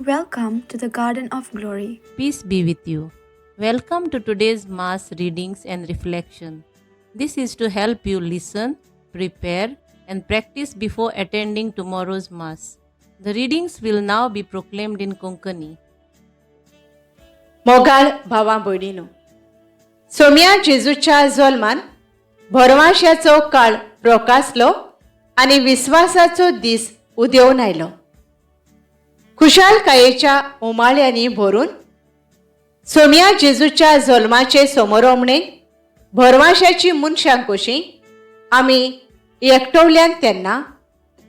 Welcome to the Garden of Glory. Peace be with you. Welcome to today's Mass readings and reflection. This is to help you listen, prepare, and practice before attending tomorrow's Mass. The readings will now be proclaimed in Konkani. मोगाळ भावा भयणीनो, सोम्या जेजूच्या जल्मान भरवांशाचो काळ प्रकासलो आनी विस्वासाचो दीस उदेवन आयलो. खुशालकायेच्या उमाळ्यांनी भरून सोम्या जेजूच्या जल्माचे समोरमणेक भरवांशाची मनशां कशीं आमी एकटवल्यान तेन्ना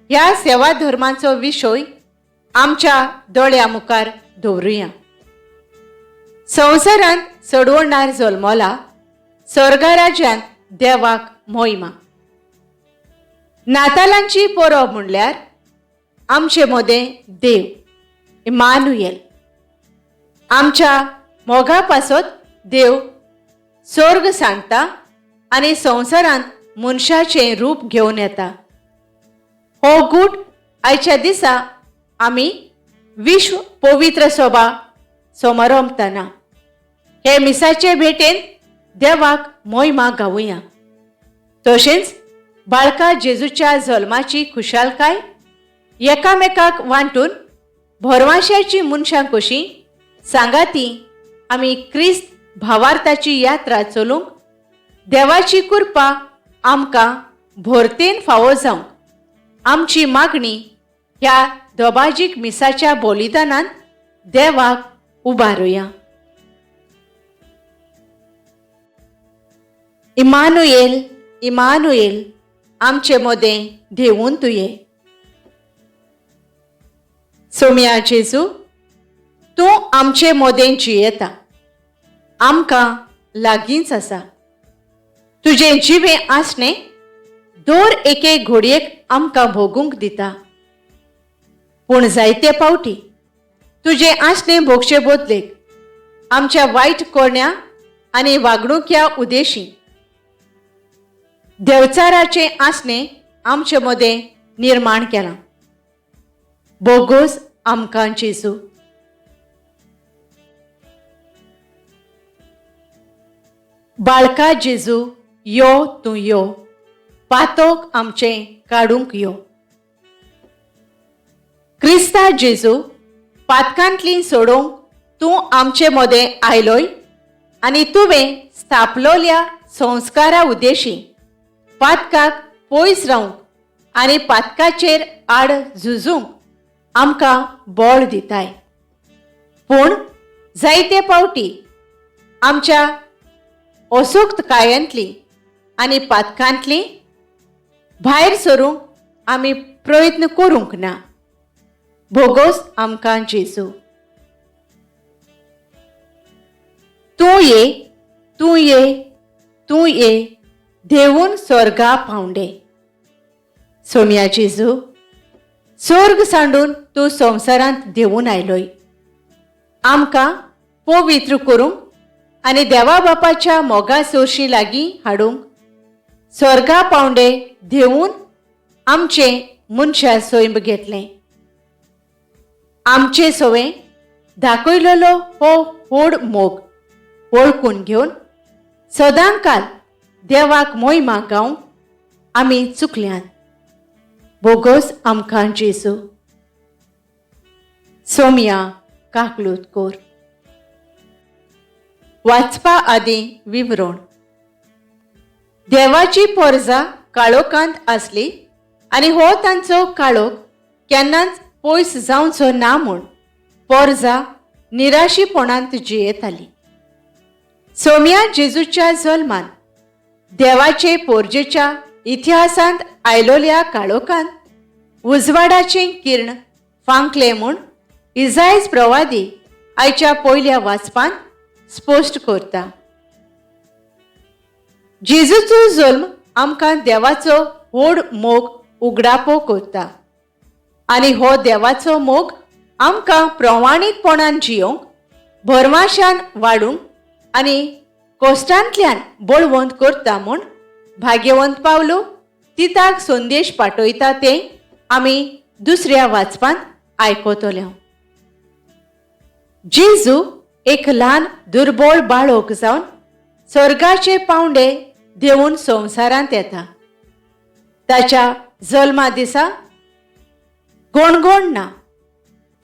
ह्या सेवा धर्माचो विशय आमच्या दोळ्या मुखार दवरुया. संवसारांत चडवणार जल्मला, स्वर्गराज्यांत देवाक मोहिमा. नातालांची परब म्हणल्यार आमचे मदें देव इमानुएल. आमच्या मोगा पासत देव स्वर्ग सांडटा आनी संवसारांत मनशाचें रूप घेवन येता. हो गूट आयच्या दिसा आमी विश्व पवित्र सभा समारंभतना हे मिसाचे भेटेन देवाक मोहिमा गावुया. तशेंच बाळका जेजूच्या जल्माची खुशालकाय एकामेकाक वांटून भरवांशाची मनशां कशीं सांगाती आमी क्रिस्त भावार्थाची यात्रा चलूंक देवाची कृपा आमकां भरतेन फावो जावंक आमची मागणी ह्या दोबाजीक मिसाच्या बलिदानान देवाक उबारुया. इमानुएल, इमानुएल, आमचे मदें देवून तुये. सोम्या जेजू, तूं आमचे मदें जियेता, आमकां लागींच आसा. तुजें जिवें आसणें दर एके घोडयेक आमकां भोगूंक दिता. पूण जायते फावटी तुजें आसणें भोगचे बदलेक आमच्या वायट करण्या आनी वागणुक्या उदेशी देवचाराचें आसणें आमचे मदें निर्माण केलां. बोगोस आमकां जेजू. बाळका जेजू, यो तूं यो, पातोक आमचें काडूंक यो. क्रिस्ता जेजू, पातकांतली सोडोवंक तूं आमचे मदें आयलोय आनी तुवें स्थापलोल्या संस्कारा उद्देशी पातकाक पयस रावंक आनी पातकाचेर आड झुजूंक आमकां बळ दिताय. पूण जायते फावटी आमच्या असुक्तकायेंतली आनी पातकांतली भायर सरूंक आमी प्रयत्न करूंक ना. भोगोस आमकां जेजू. तूं ये, तूं ये, तूं ये, देवून स्वर्गा पावंडे. सोम्या जेजू, स्वर्ग सांडून तूं संवसारांत देवून आयलोय आमकां पवित्र करूंक आनी देवा बापाच्या मोगा सोरशी लागीं हाडूंक. स्वर्गा पावंडे देवून आमचें मनशा सैम घेतलें. आमचे सवें दाखयलेलो हो व्हड मोग वळखून घेवन सदांकाल देवाक मोहिमा गावंक आमी चुकल्यात. बोगोस आमकां जेजू. सोमया, काकलूत कोर. वाचपा आदीं विवरण. देवाची पोरजा काळोखांत आसली आनी हो तांचो काळोख केन्नाच पयस जावचो ना म्हूण पोरजा निराशीपणांत जियेताली. सोम्या जेजूच्या जल्मान देवाचे पोरजेच्या इतिहासांत आयलोल्या काळोखांत उजवाडाचें किर्ण फांकलें म्हूण इजायज प्रवादी आयच्या पयल्या वाचपांत स्पश्ट करता. जेजूचो जल्म आमकां देवाचो व्हड मोग उगडापो करता आनी हो देवाचो मोग आमकां प्रमाणीकपणान जियोंक, भरमाशान वाडूंक आनी कोश्टांतल्यान बळवंत करता म्हूण भाग्यवंत पावलो तिताक संदेश पाठयता तें आमी दुसऱ्या वाचपांत आयकतले. जेजू एक ल्हान दुर्बळ बाळक जावन स्वर्गाचे पावंडे देंवून संवसारांत येता. ताच्या जल्मा दिसा गणगण ना,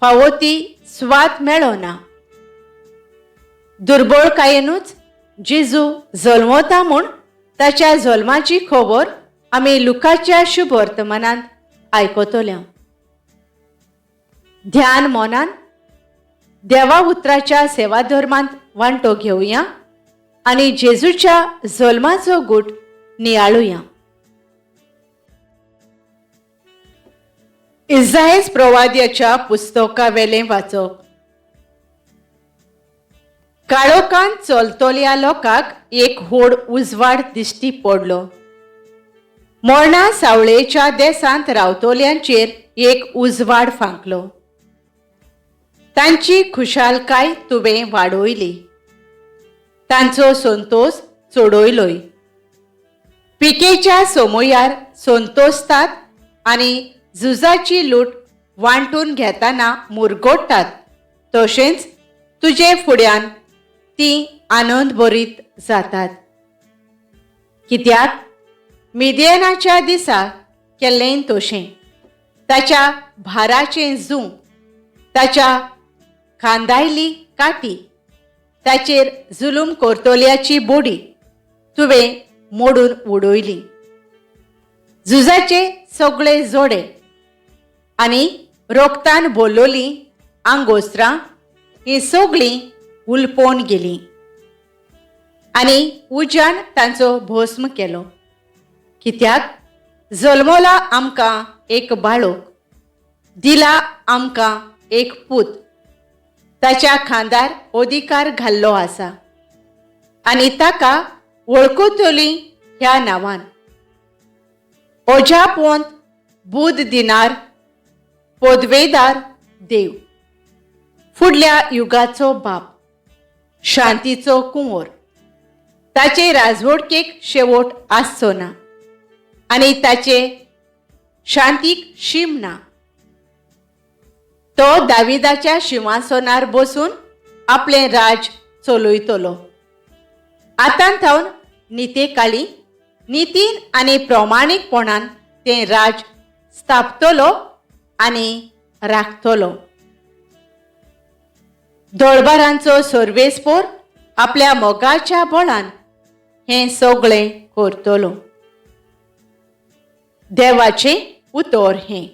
फावो ती स्वाद मेळना. दुर्बळकायेनूच जेजू जल्मता म्हूण ताच्या जल्माची खबर आमी लुकाच्या शुभ वर्तमानांत आयकतल्या. ध्यान मनान देवा उतराच्या सेवाधर्मांत वांटो घेवया आनी जेजूच्या जल्माचो गूट नियाळुया. इजायस प्रवाद्याच्या पुस्तकावेलें वाचप. काळोखांत चलतल्या लोकांक एक व्हड उजवाड दिश्टी पडलो. मरणा सावळेच्या देसांत रावतल्यांचेर एक उजवाड फांकलो. तांची खुशालकाय तुवें वाडयली, तांचो संतोस चडयलोय. पिकेच्या सोमयार संतोसतात आनी झुजाची लूट वांटून घेतना मुरगोट्टात, तशेंच तुजे फुड्यान ती आनंद भरीत जातात. कित्याक मिदियनाच्या दिसा केल्लें तशें ताच्या भाराचें जूं, ताच्या खांदायली काठी, ताचेर जुलूम करतल्याची बोडी तुवें मोडून उडयली. झुजाचे सगळे जोडे आनी रोगतान बोल्लोलीं आंगोस्त्रां हीं सगळीं हुलपोवन गेलीं आनी उज्यान तांचो भस्म केलो. कित्याक जल्मला आमकां एक बाळक, दिला आमकां एक पूत, ताच्या खांदार अधिकार घाल्लो आसा आनी ताका वळखतली ह्या नांवान. ओजापोंत बूद दिनार पदवेदार देव, फुडल्या युगाचो बाप, शांतीचो कुंवर. ताचे राजवटकेक शेवट आसचो ना आनी ताचे शांतीक शीम ना. तो दाविदाच्या शिंवासनार बसून आपलें राज चलयतलो. आतां थावन नितेकाळी नितीन आनी प्रमाणीकपणान तें राज स्थापतलो आनी राखतलो. दळबारांचो सर्वेस्पोर आपल्या मोगाच्या बळान हें सगळें करतलो. देवाचें उतर हें.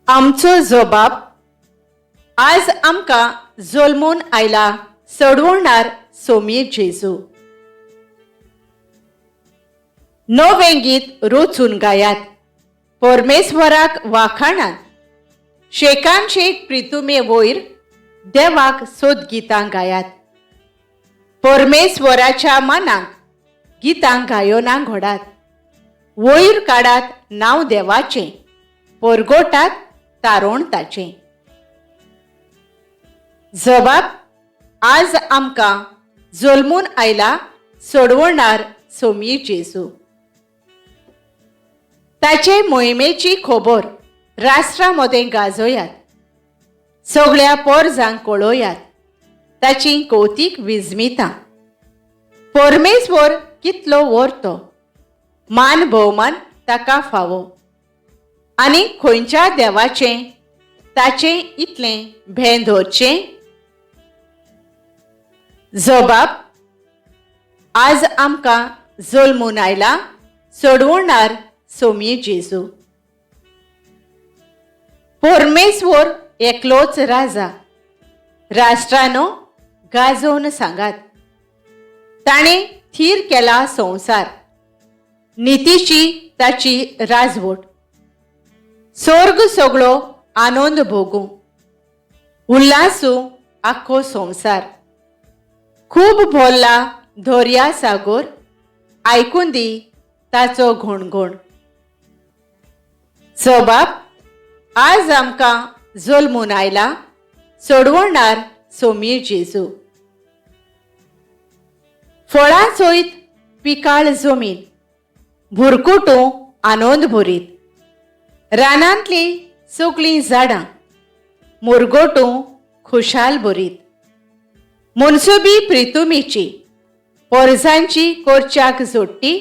आमचो जबाब आज आमकां जल्मून आयला सडवणार सोमीर जेजू. नवें गीत रचून गायात, परमेश्वराक वाखाणात, शेकान शेक प्रितुमे वयर देवाक सोद गितां गायात. परमेश्वराच्या मनाक गितां गायोना घोडात, वयर काडात नांव देवाचें, परगोटात तारोण ताचें. जबाब आज आमकां जल्मून आयला सोडवणार सोमी जेजू. ताचे मोहिमेची खबर राष्ट्रा मदें गाजोयात, सगळ्या पोरजांक कळोयात ताची कौतीक विजमितां. परमेश्वर कितलो व्हरतो, मान भोवमान ताका फावो आनी खंयच्या देवाचें ताचें इतलें भें धरचें. जबाब आज आमकां जल्मून आयला सोडवणार सोमी जेजू. परमेश्वर एकलोच राजा, राष्ट्रानो गाजोवन सांगात, ताणें थीर केला संवसार, नितीची ताची राजवट. स्वर्ग सगळो आनंद भोगूं, उल्हासूं आख्खो संवसार. खूब भोल्ला दर्या सागोर, आयकून दी ताचो घणघण. जबाब आज आमकां जल्मून आयला सोडवणार सोमीर जेजू. फळां सयत पिकाळ जमीन भुरकुटूं आनंद भरीत, रानांतलीं सगळीं झाडां मुरगोटूं खुशाल भरीत. मनसुबी प्रितुमीची पोरजांची कोरच्याक जोडटी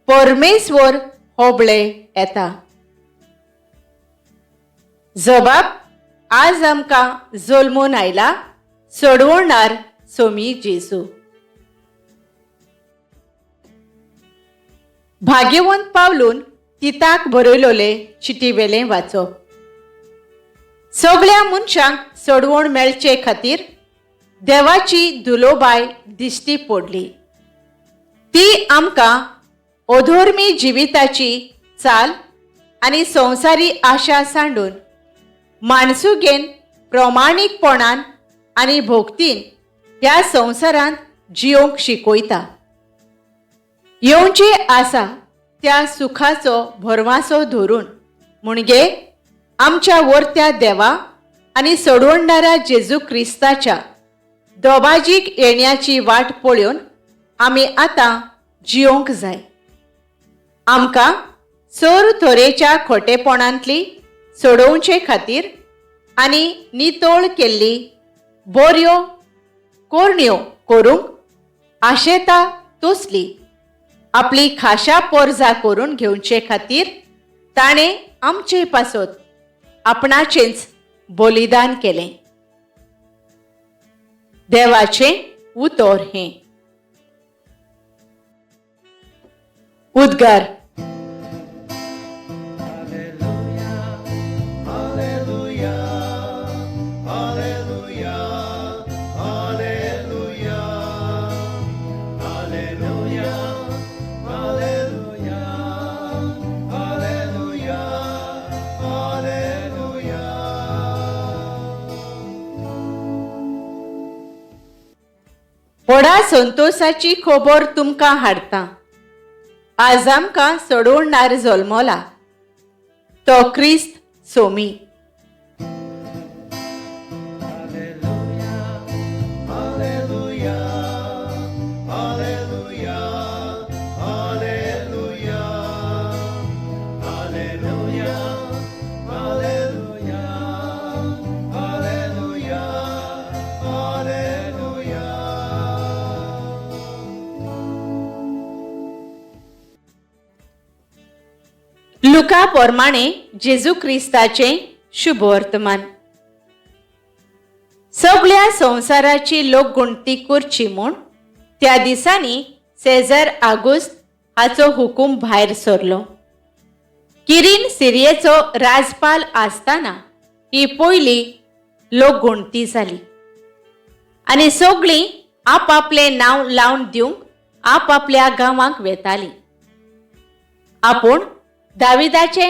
परमेश्वर होबळे येता. जबाब आज आमकां जल्मून आयला सोडवणार सोमी जेजू. भाग्यवंत पावलून तिताक बरयलोले चिटीवेलें वाचप. सगळ्या मनशांक सोडवण मेळचे खातीर देवाची दुलोबाय दिश्टी पडली. ती आमकां अधर्मी जिविताची चाल आनी संवसारी आशा सांडून माणसुगेन प्रमाणीकपणान आनी भोक्तीन ह्या संवसारांत जियोंक शिकयता. येवचे आसा त्या सुखाचो भरवासो धरून म्हणजे आमच्या वरत्या देवा आनी सोडवणदारा जेजू क्रिस्ताच्या दोबाजीक येण्याची वाट पळोवन आमी आतां जियोंक जाय. आमकां चड तरेच्या खोटेपणांतली सोडोवचे खातीर आनी नितळ केल्ली बऱ्यो कोरण्यो करूंक आशेता तसली आपली खाशा पोरजा करून घेवचे खातीर ताणें आमचे पासत आपणाचेंच बलिदान केलें. देवाचें उतर हें. उद्गार. व्हडा संतोसाची खबर तुमकां हाडटा. आज आमकां सोडवणार जल्मला, तो क्रिस्त सोमी. लुका प्रमाणे जेजू क्रिस्ताचें शुभवर्तमान. सगळ्या संवसाराची लोकगुणती करची म्हूण त्या दिसांनी सेजर आगुस्त हाचो हुकूम भायर सरलो. किरीन सिरियेचो राजपाल आसतना ही पयली लोकगुणती जाली आनी सगळीं आपापलें नांव लावन दिवंक आपापल्या गांवांक वेतालीं. आपूण दाविदाचे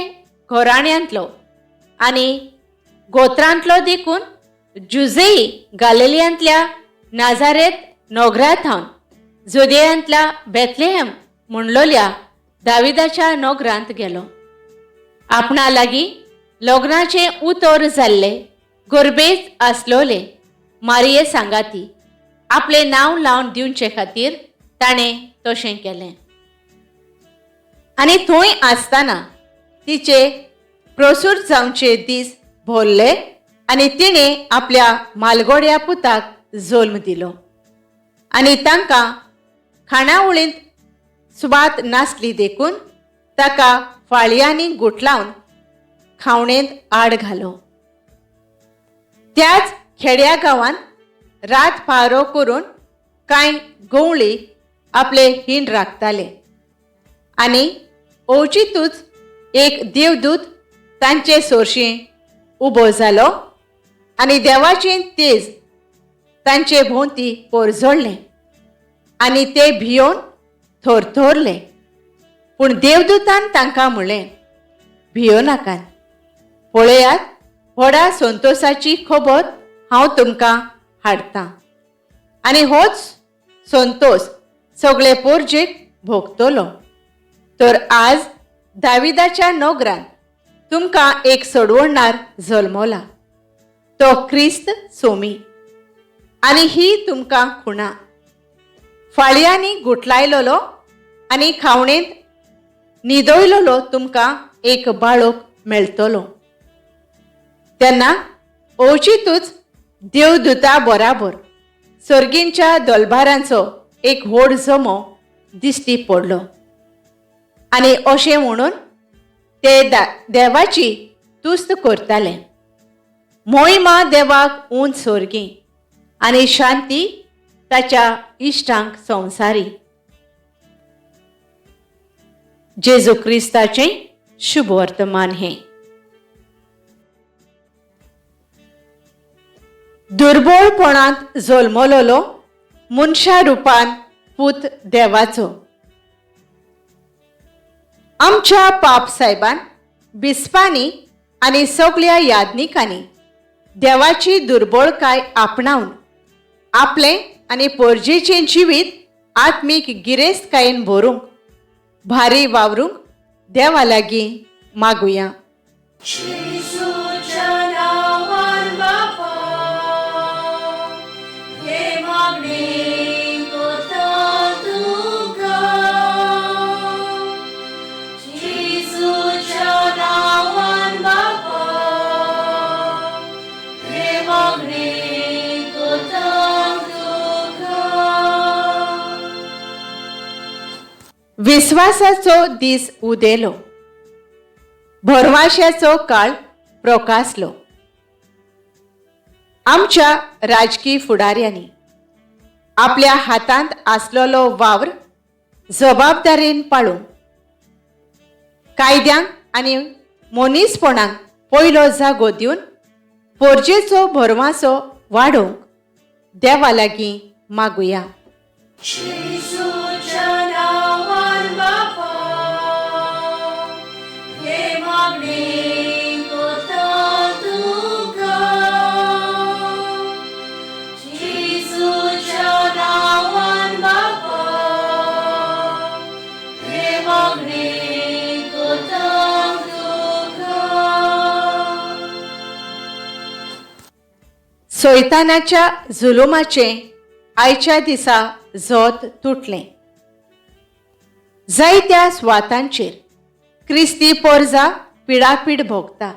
घराण्यांतलो आनी गोत्रांतलो देखून जुजेई गालिलियांतल्या नाझारेत नोगराथावन जुदेयांतल्या बेथलेहम म्हणलोल्या दाविदाच्या नोगरांत गेलो. आपणा लागीं लग्नाचें उतर जाल्ले गरबेच आसलोले मारिये सांगाती आपलें नांव लावन दिवचे खातीर ताणें तशें केलें. आनी थंय आसतना तिचे प्रसूर जावचे दीस भरले आनी तिणें आपल्या मालगोड्या पुताक जल्म दिलो. आनी तांकां खाणावळींत सुवात नासली देखून ताका फाळयांनी गुठलावन खावणेंत आड घालो. त्याच खेड्या गांवांत रात पारो करून कांय गवळी आपले हीण राखताले आनी अवचितूच एक देवदूत तांचे सोरशीं उबो जालो आनी देवाचें तेज तांचे भोंवती पोरजळ्ळें आनी ते भियोन थरथरले. पूण देवदूतान तांकां म्हणलें, भियो नाकात, पळयात व्हडा संतोसाची खबर हांव तुमकां हाडटां आनी होच संतोस सगळे पोरजेक भोगतलो. तर आज दाविदाच्या नोगरान तुमकां एक सोडवणार जल्मला, तो क्रिस्त सोमी. आनी ही तुमकां खुणा, फाळयांनी गुठलायलोलो आनी खावणेंत न्हिदयलोलो तुमकां एक बाळक मेळटलो. तेन्ना अवचितूच देवदूता बराबर सर्गींच्या दलबारांचो एक व्हड जमो दिश्टी पडलो आनी अशें म्हणून ते देवाची तुस्त करताले, मोहिमा देवाक उंच सोर्गी आनी शांती ताच्या इश्टांक संवसारी. जेजू क्रिस्ताचें शुभ वर्तमान हें. दुर्बळपणांत जल्मलोलो मनशा रुपान पूत देवाचो. आमच्या पाप सायबान, बिस्पांनी आनी सगल्या याज्ञिकांनी देवाची दुर्बळकाय आपणावन आपलें आनी पोरजेचें जिवीत आत्मीक गिरेस्तकायेन भरूंक भारी वावरूंक देवा लागीं मागुया. विस्वासाचो दीस उदेलो, भरवाश्याचो काळ प्रकासलो. आमच्या राजकी फुडाऱ्यांनी आपल्या हातांत आसलेलो वावर जबाबदारेन पाळूंक, कायद्यांक आनी मनीसपणाक पयलो जागो दिवन पोरजेचो भरवासो वाडोवंक देवा लागीं मागुया. सैतानाच्या जुलुमाचें आयच्या दिसा जोत तुटलें. जायत्या सुवातांचेर क्रिस्ती पोरजा पिडापीड भोगता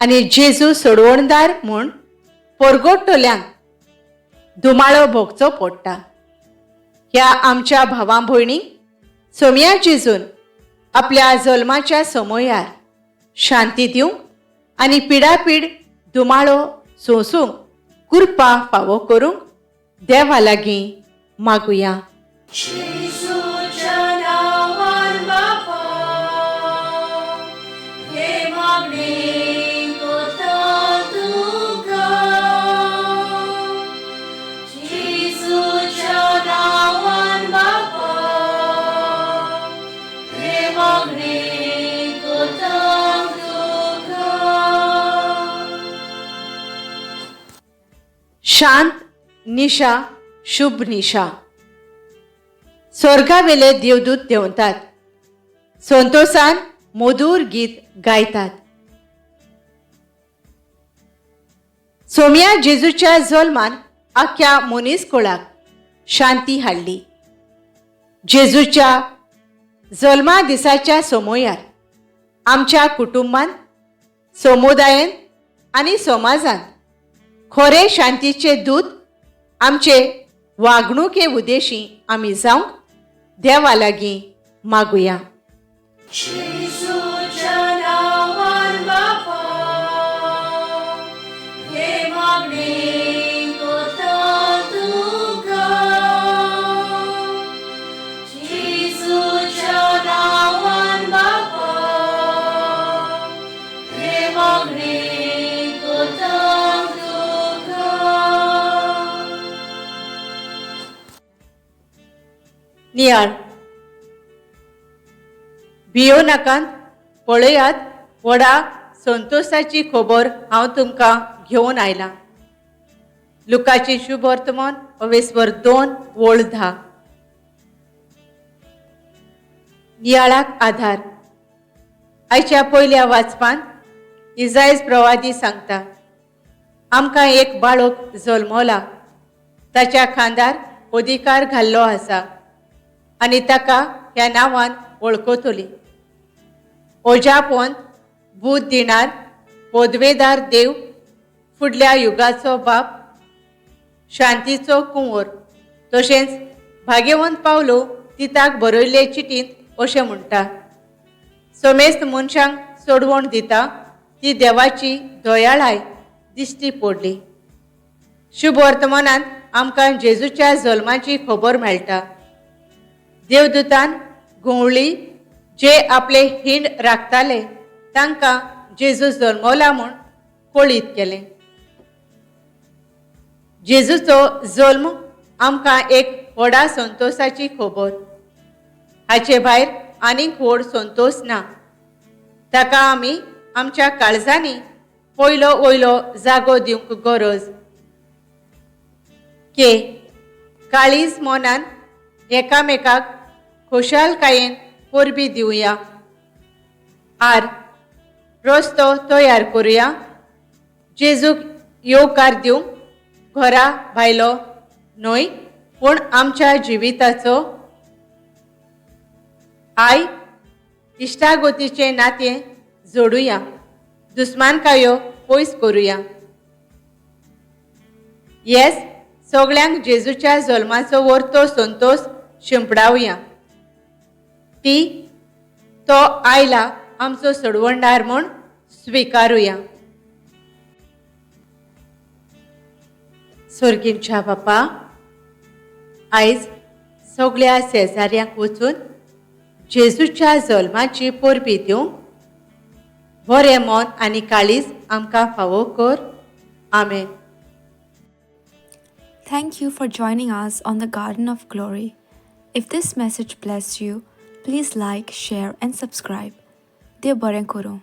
आनी जेजू सोडवणदार म्हूण पोरगोटल्यांक धुमाळो भोगचो पडटा. ह्या आमच्या भावां भयणींक सोमया जेजून आपल्या जल्माच्या समयार शांती दिवंक आनी पिडापीड धुमाळो सोंसूंक कृपा फावो करूंक देवा लागीं मागुया. शांत निशा, शुभ निशा. स्वर्गावेले देवदूत देंवतात, संतोषान मधूर गीत गायतात. सोम्या जेजूच्या जल्मान आख्या मनीसकुळाक शांती हाडली. जेजूच्या जल्मा दिसाच्या समयार आमच्या कुटुंबान, समुदायेन आनी समाजान खरे शांतीचे दूत आमचे वागणुके उद्देशी आमी जावंक देवा लागीं मागुया. नियाळ भियो नाकात, पळयात व्हडा संतोशाची खबर हांव तुमकां घेवन आयलां. लुकाची शुभ वर्तमान अवेस्वर 2:10. नियाळाक आधार. आयच्या पयल्या वाचपान इजायज प्रवादी सांगता, आमकां एक बाळक जल्मला, ताच्या खांदार अधिकार घाल्लो आसा आनी ताका ह्या नांवान वळखतली. ओजापोन, बूद दिणार, पदवेदार देव, फुडल्या युगाचो बाप, शांतीचो कुंवर. तशेंच भाग्यवंत पावलो तिताक बरयल्ले चिटींत अशें म्हणटा, समेस्त मनशांक सोडवण दिता ती देवाची दयाळाय दिश्टी पडली. शुभ वर्तमानांत आमकां जेजूच्या जल्माची खबर मेळटा. देवदूतान घुंवळी जे आपले हिंड राखताले तांकां जेजू जल्मला म्हूण कळीत केलें. जेजूचो जल्म आमकां एक व्हडा संतोशाची खबर. हाचे भायर आनीक व्हड संतोश ना. ताका आमी आमच्या काळजांनी पयलो वयलो जागो दिवंक गरज. के काळीज मनान एकामेकाक खोशालकायेन परबी दिवया. आर रस्तो तयार करुया जेजूक येवकार दिवंक घरा भायलो न्हय पूण आमच्या जिविताचो I इश्टागतीचें नातें जोडुया, दुस्मानकायो पयस करुया. येस सगळ्यांक जेजूच्या जल्माचो वर्तो संतोश शिंपडावया. ती तो आयला आमचो सोडवणदार म्हूण स्विकारुया. स्वर्गींच्या बापा, आयज सगळ्या शेजाऱ्यांक वचून जेजूच्या जल्माची परबी दिवंक बरें मन आनी काळीज आमकां फावो कर. आमेन. Thank you for joining us on the Garden of Glory. If this message blessed you, please like, share, and subscribe. देव बरें करूं.